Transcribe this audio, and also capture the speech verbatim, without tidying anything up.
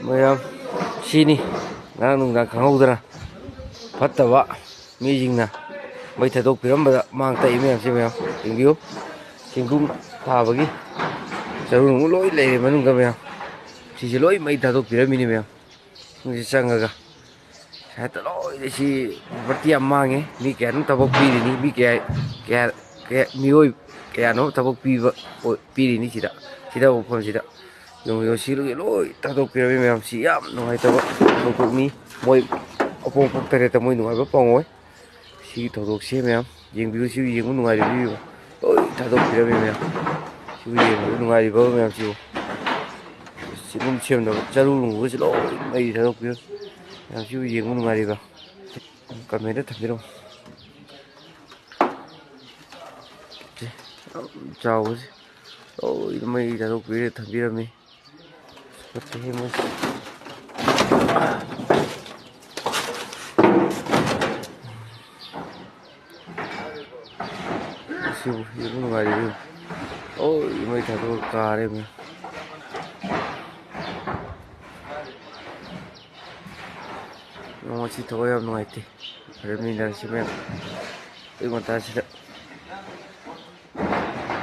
ꯃꯌꯥꯝ, ꯁꯤꯅꯤ ꯉꯔꯥꯡ ꯅꯨꯡꯗꯥꯡ ꯈꯪꯍꯧꯗꯅ ꯐꯠꯇꯕ ꯃꯤꯁꯤꯡꯅ ꯃꯩ ꯊꯥꯗꯣꯛꯄꯤꯔꯝꯕꯗ ꯃꯥꯡ ꯇꯥꯛꯏ ꯃꯌꯥꯝꯁꯤ꯫ ꯃꯌꯥꯝ ꯌꯦꯡꯕꯤꯌꯨ, ꯆꯦꯡꯒꯨꯝ ꯊꯥꯕꯒꯤ ꯆꯔꯨ ꯅꯨꯡ ꯂꯣꯏ ꯂꯩꯔꯦ ꯃꯅꯨꯡꯗ꯫ ꯃꯌꯥꯝ, ꯁꯤꯁꯦ ꯂꯣꯏ ꯃꯩ ꯊꯥꯗꯣꯛꯄꯤꯔꯝꯃꯤꯅꯤ꯫ ꯃꯌꯥꯝ, ꯁꯤ ꯆꯪꯉꯒ ꯍꯦꯛꯇ ꯂꯣꯏꯅ ꯁꯤ property ꯌꯥꯝ ꯃꯥꯡꯉꯦ꯫ ꯃꯤ ꯀꯌꯥꯅꯣ ꯊꯕꯛ ꯄꯤꯔꯤꯅꯤ? ꯃꯤ ꯀꯌꯥ, ꯀꯌꯥ, ꯀꯌꯥ, ꯃꯤꯑꯣꯏ ꯀꯌꯥꯅꯣ ꯊꯕꯛ ꯄꯤꯕ, ꯑꯣꯏ-, ꯄꯤꯔꯤꯅꯤ ꯁꯤꯗ, ꯁꯤꯗ ꯃꯐꯝꯁꯤꯗ? ꯌꯦꯡꯉꯨ, ꯌꯦꯡꯉꯨ, ꯁꯤ ꯂꯣꯏ, ꯂꯣꯏ ꯊꯥꯗꯣꯛꯄꯤꯔꯝꯃꯤ꯫ ꯃꯌꯥꯝ, ꯁꯤ ꯌꯥꯝ ꯅꯨꯡꯉꯥꯏꯇꯕ ꯊꯧꯗꯣꯛꯅꯤ꯫ ꯃꯣꯏ ꯑꯄꯣꯛꯄ ꯇꯔꯦꯠꯇ ꯃꯣꯏ ꯅꯨꯡꯉꯥꯏꯕ ꯐꯪꯉꯣꯏ꯫ ꯁꯤꯒꯤ ꯊꯧꯗꯣꯛꯁꯦ ꯃꯌꯥꯝ ꯌꯦꯡꯕꯤꯌꯨ꯫ ꯁꯤ ꯌꯦꯡꯕ ꯅꯨꯡꯉꯥꯏꯔꯤꯕ ꯌꯦꯡꯉꯨ꯫ ꯂꯣꯏ ꯊꯥꯗꯣꯛꯄꯤꯔꯝꯃꯤ ꯃꯌꯥꯝ꯫ ꯁꯤꯕꯨ ꯌꯦꯡꯕꯗ ꯅꯨꯡꯉꯥꯏꯔꯤꯕ ꯃꯌꯥꯝꯁꯤꯕꯨ꯫ ꯁꯤꯒꯨꯝ ꯁꯦꯝꯅꯕ ꯆꯔꯨ ꯅꯨꯡꯒꯁꯦ ꯂꯣꯏ ꯃꯩ ꯊꯥꯗꯣꯛꯄꯤꯔꯝꯃꯤ꯫ ꯃꯌꯥꯝ, ꯁꯤꯕꯨ ꯌꯦꯡꯕ ꯅꯨꯡꯉꯥꯏꯔꯤꯕ? Comment ꯊꯝꯕꯤꯔꯝꯃꯨ꯫ ꯁꯤ ꯌꯥꯝ ꯆꯥꯎꯕꯁꯦ ꯂꯣꯏꯅ ꯃꯩ ꯊꯥꯗꯣꯛꯄꯤꯔ ꯊꯝꯕꯤꯔꯝꯃꯤ꯫ ꯐꯠꯇꯦꯍꯦ ꯃꯣꯏꯁꯦ꯫ ꯁꯤꯕꯨ ꯌꯦꯡꯕ ꯅꯨꯡꯉꯥꯏꯔꯤꯕ ꯌꯦꯡꯉꯨ꯫ ꯂꯣꯏ ꯃꯩ ꯊꯥꯗꯣꯛꯑ ꯀꯥꯔꯦ ꯃꯌꯥꯝ꯫ ꯉꯁꯤ ꯊꯋꯥꯏ ꯌꯥꯝ ꯅꯨꯡꯉꯥꯏꯇꯦ꯫ ꯐꯔꯦ, ꯃꯤ ꯂꯩꯔꯁꯤ ꯃꯌꯥꯝ꯫ ꯑꯌꯨꯛ ꯉꯟꯇꯥꯁꯤꯗ